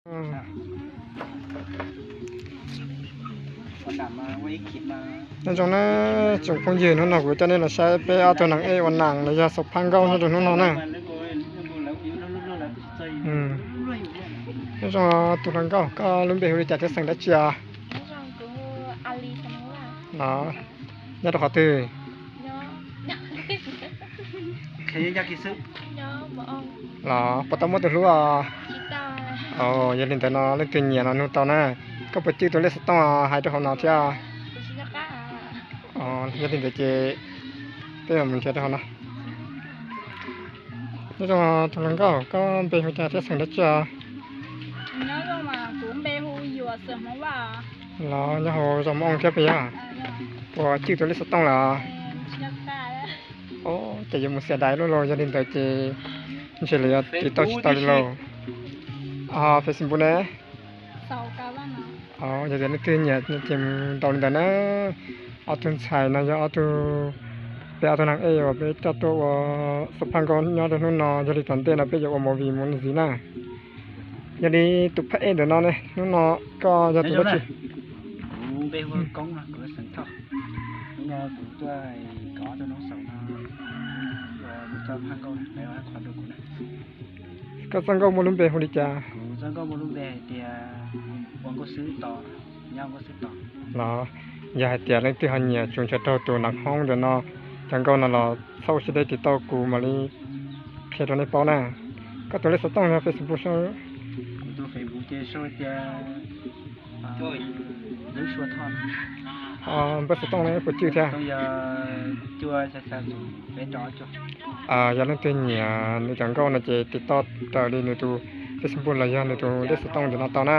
Nyob zoo na tsoom phooj ywg, hnub no kuv coj nej los saib peb ob tug nas ej ua nas los yog xav phaj nkauj nyob rau hnub no na. Nyob zoo tus hluas nkauj, koj lub npe hu li cas thiab xeem dab tsi os? Los nyob rau qhov twg? Los puas tau muaj tus hlub os? Yog li ntawd no leej twg nyiam no nug tau na. Koj puas cwj tus lej xov tooj hais rau hauv no thiab? Yog li ntawd ces peb mus nrhiav rau hauv no. Nyob zoo tus hluas nkauj, koj npe hu cas thiab xeem dab tsi os? Los nyob hauv zos Moo Oo thiab puas yog? Puas cwj tus lej xov tooj lawm? Ces yuav mus xia dais lawm los yog li ntawd ces ntshe lawv yuav tiv tauj tsis tau li lauj. Facebook ne? Yog tias leej twg nyiam ces mus ntaus li ntawd na. Ob tug ntxhais no yog ob tug, peb ob tug nas ej uas peb coj tuaj ua xab phaj nkauj nyob rau hnub no, yog li tom ntej no peb yuav ua movie mus ntxiv na. Yog li tus phaj ej ntawm no ne, hnub no koj yog tus dab tsi? Koj txoj nkauj muaj lub npe hu li cas? Los yog hais tias leej twg ho nyiam tsuas ntshaw raug tus nas hoob ntawm no cov nkauj no los txhob ua siab deb tiv tauj kuv mam li qhia rau nej paub na. Koj tus lej xov tooj yog Facebook sau? Npawb xov tooj ne puas cwj thiab? Yog leej twg nyiam nws cov nkauj no ces tiv tauj raws li nws tus Facebook los yog nws tus lej xov tooj ntawm no tau na.